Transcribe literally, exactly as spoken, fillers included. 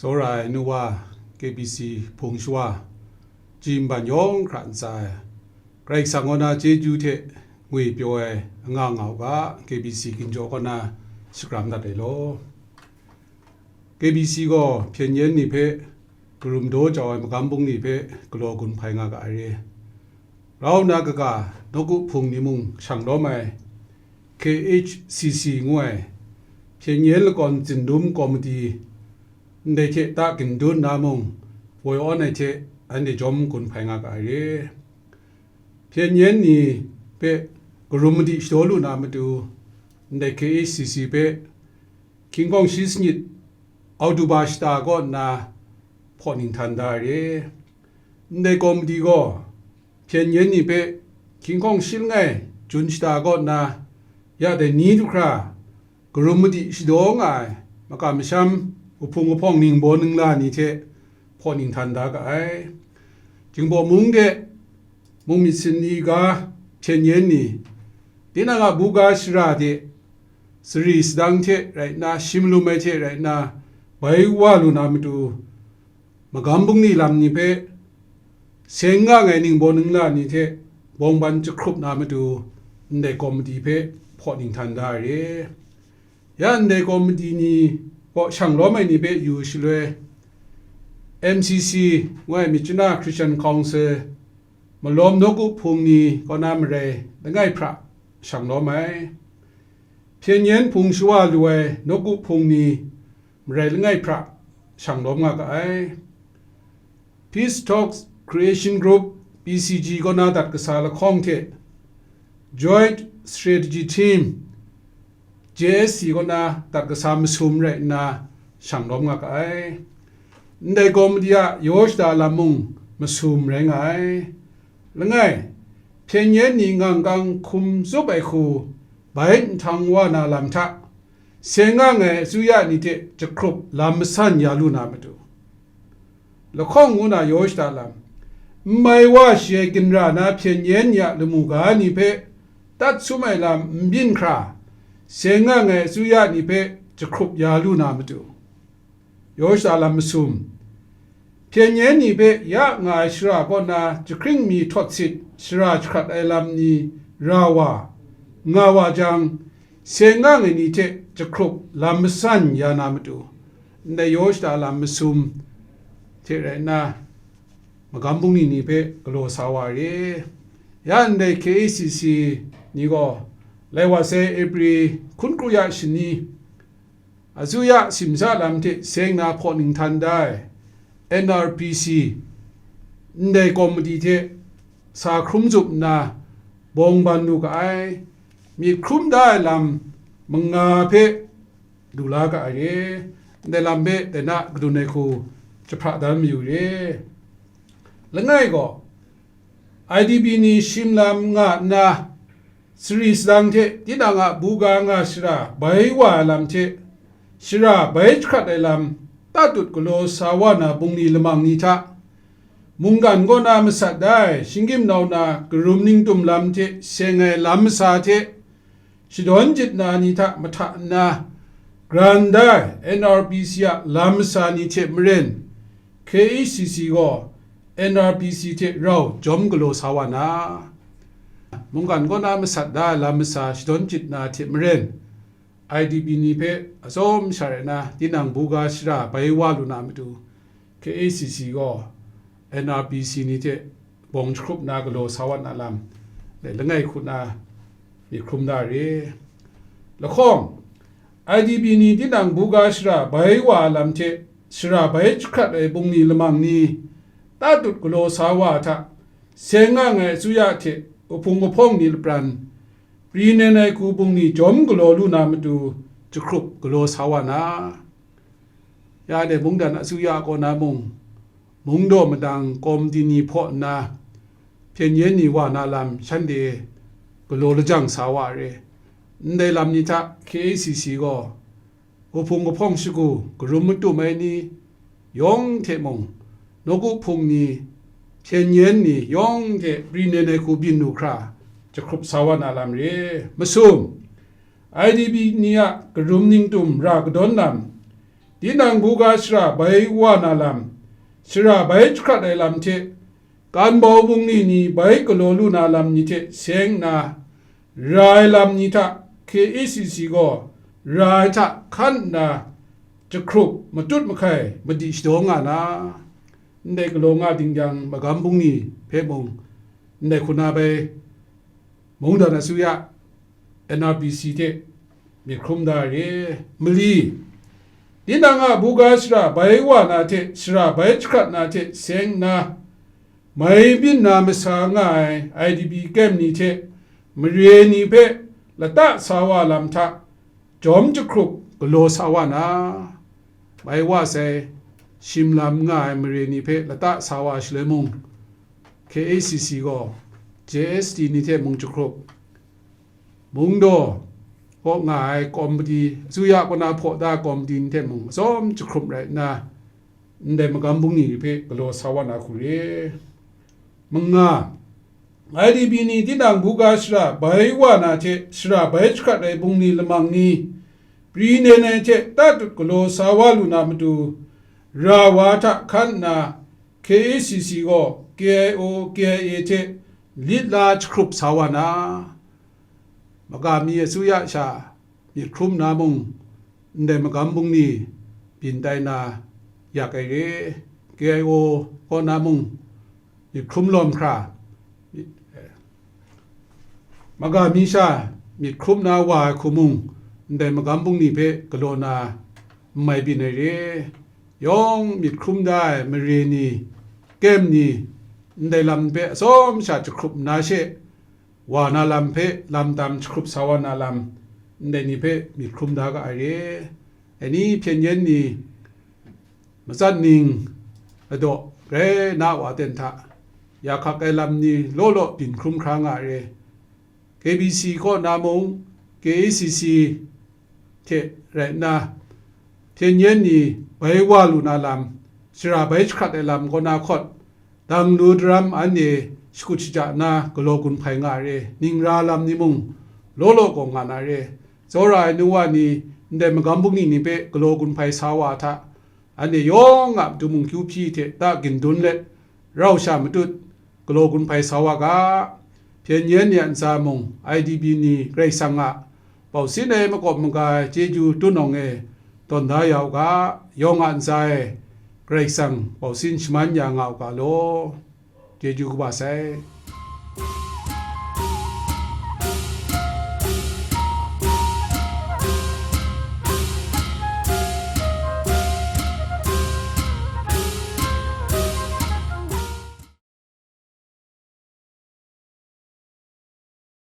Tsawra ai nu wa, K B C hpung shawa, ji mban yawng hkra ntsa ai, Karai Kasang kaw na chyeju hte ngwi pyaw ai anga nga u ga, K B C ginjaw kaw na shakram dat ai law. K B C gaw hpyen yen ni hpe karum daw jau ai magam bungli hpe galaw gun hpai nga ga ai re. Rau na kaga, nawku hpung ni mung shang lawm ai K H C C ngu ai hpyen yen lakawn zindum komiti ndai hte ta gindun na mung, woi awn ai hte anhte jawm gun hpai nga ga ai re. Hpyen yen ni hpe karum madi shadaw lu na matu, ndai K H C C hpe hkying hkawng shi sanit Oktoba shata kaw nna hpaw ninghtan da ai re. Ndai komiti gaw, hpyen yen ni hpe hkying hkawng shi langai Jun shata kaw nna, ya dai ni du hkra, karum madi shadaw nga ai makam masham, uhpung uhpawng ningbaw ningla ni hte hpaw ninghtan da ga ai. Jinghpaw mung de, mung myit sin ni ga, hpyen yen ni, tinang a buga shara de, sari sadang hte rai nna, shi malum ai hte rai nna, bai wa lu na matu, magam bungli lam ni hpe seng nga ai ningbaw ningla ni hte bawng ban jahkrup na matu, ndai komiti hpe hpaw ninghtan da ai re. Ya ndai komiti ni kaw shang lawm ai ni hpe yu shaloi, M C C ngu ai Myitkyina Christian Council malawm nawku hpung ni kaw na marai langai hpra shang lawm ai. Hpyen yen hpung shawa lu ai nawku hpung ni marai langai hpra shang lawm nga ga ai. Peace Talks Creation Group, P C G kaw na dat kasa lahkawng hte Joint Strategy Team, J S C kaw na dat kasa masum rai nna shang lawm nga ga ai. Ndai komiti a yaw shada lam mung masum rai nga ai. Langai, hpyen yen ni ngang kang hkum zup ai hku bai nhtang wa na lam hta, seng nga ai asuya ni hte jahkrup lam masan ya lu na matu, lahkawng ngu na yaw shada lam, n mai wa shi ai ginra na hpyen yen ni a lamu ga ni hpe tat sum ai lam n byin hkra, seng nga ai asuya ni hpe jahkrup ya lu na matu, yaw shada lam masum, hpyen yen ni hpe ya nga ai shara kaw na jahkring mi htawt sit shara jahkrat ai lam ni ra wa, nga wa jang, seng nga ai ni hte jahkrup lam masan ya na matu, ndai yaw shada lam masum hte rai nna, magam bungli ni hpe galaw sa wa re. Ya ndai K H C C ni gaw, lai wa sai April hkun kru ya shani, asuya simsa lam hte seng na hpaw ninghtan da ai N R P C ndai komiti hte sa hkrum zup nna bawng ban lu ga ai. Myit hkrum da ai lam manga hpe lu la ga ai re. Ndai lam hpe dai na kadun ai hku jahpra dan mayu re. Langai gaw, I D P ni shim lam nga nna, sari sadang hte tinang a buga nga shara bai wa ai lam hte, shara bai jahkrat ai lam tatut galaw sa wa na bungli lamang ni hta, mungkan kaw na masat da ai shinggyim nau na karum ningtum lam hte seng ai lam masa hte, shadawn jit na ni hta mahta nna, gran da ai N R P C a lam masa ni hte maren, K H C C gaw N R P C hte rau jawm galaw sa wa na, mungkan kaw na masat da ai lam masa shadawn jit na hte maren, I D P ni hpe atsawm sha rai na, tinang buga shara bai wa lu na matu, K H C C gaw N R P C ni hte bawng jahkrup na galaw sa wa na lam, dai langai hku na myit hkrum da re. Lahkawng, I D P ni tinang buga shara bai wa ai lam hte shara bai jahkrat ai bungli lamang ni tatut galaw sa wa hta, seng nga ai asuya hte uhpung uhpawng ni lapran, pri nen ai hku bungli jawm galaw lu na matu jahkrup galaw sa wa na, ya dai mungdan asuya kaw na mung, mungdaw madang komiti ni hpaw nna, hpyen yen ni wa na lam shanhte galaw lajang sa wa re. Ndai lam ni hta K H C C gaw, uhpung kahpawng shagu karum matum ai ni yawng hte mung, nawku hpung ni, hpyen yen ni yawng hte pri nen ai hku byin lu hkra, jahkrup sa wa na lam re. Masum, I D P ni a karum ningtum ra kadawn lam, tinang buga shara bai wa na lam, shara bai jahkrat ai lam hte, kanbau bungli ni bai galaw lu na lam ni hte seng nna, ra ai lam ni hta K A C C gaw ra ai hta hkan nna jahkrup matut mahkai madi shadaw nga na, ndai galaw nga ding yang magam bungli hpe mung, ndai hku na bai mungdan asuya N R B C hte myit hkrum da ai re. Mali, tinang a buga shara bai wa na hte shara bai jahkrat na hte seng nna, mai byin na masa nga ai I D P kem ni hte mare ni hpe lata sa wa lam hta jawm jahkrup galaw sa wa na, bai wa sai shim lam nga ai mare ni hpe lata sa wa shaloi mung, K A C C gaw J S T ni hte mung jahkrup, mungdaw kaw nga ai kawmiti, asuya kaw na hpaw da kawmiti ni hte mung atsawm jahkrup rai nna, ndai magam bungli ni hpe galaw sa wa na hku re. Manga, I D P ni tinang buga shara bai wa na hte shara bai jahkrat ai bungli lamang ni, pri nen ai hte tatut galaw sa wa lu na matu, ra wa hta hkan nna, K A C C gaw K I O, K I A hte lit la jahkrup sa wa na, maga mi asuya sha myit hkrum na mung, ndai magam bungli byin tai na yak ai re. K I O kaw na mung myit hkrum lawm hkra, maga mi sha myit hkrum na wa ai hku mung, ndai magam bungli hpe galaw na n mai byin ai re. Yawng myit hkrum da ai mare ni, kem ni, ndai lam hpe atsawm sha jahkrup nna she, wa na lam hpe lam tam jahkrup sa wa na lam, ndai ni hpe myit hkrum da ga ai re. Ai ni hpyen yen ni, matsat ning ladaw rai na wa ten hta, ya hkak ai lam ni law law byin hkrum hkra nga ai re. K B C kaw na mung, K A C C hte rai nna, hpyen yen ni bai wa lu na lam, shara bai jahkrat ai lam kaw na hkawt, dang lu daram anhte shakut shaja nna galaw gun hpai nga ai re, ningra lam ni mung law law gaw nga na re, tsawra ai nu wa ni ndai magam bungli ni hpe galaw gun hpai sa wa hta, anhte yawng a matu mung kyu hpyi hte ta gindun let, rau sha matut, galaw gun hpai sa wa ga, hpyen yen ni a ntsa mung I D P ni Karai Kasang a bausin ai makawp maga ai chyeju tun awng e tawn da ya u ga, yawng a ntsa e Karai Kasang bausin shaman ya nga u ga law. Chyeju kaba sai.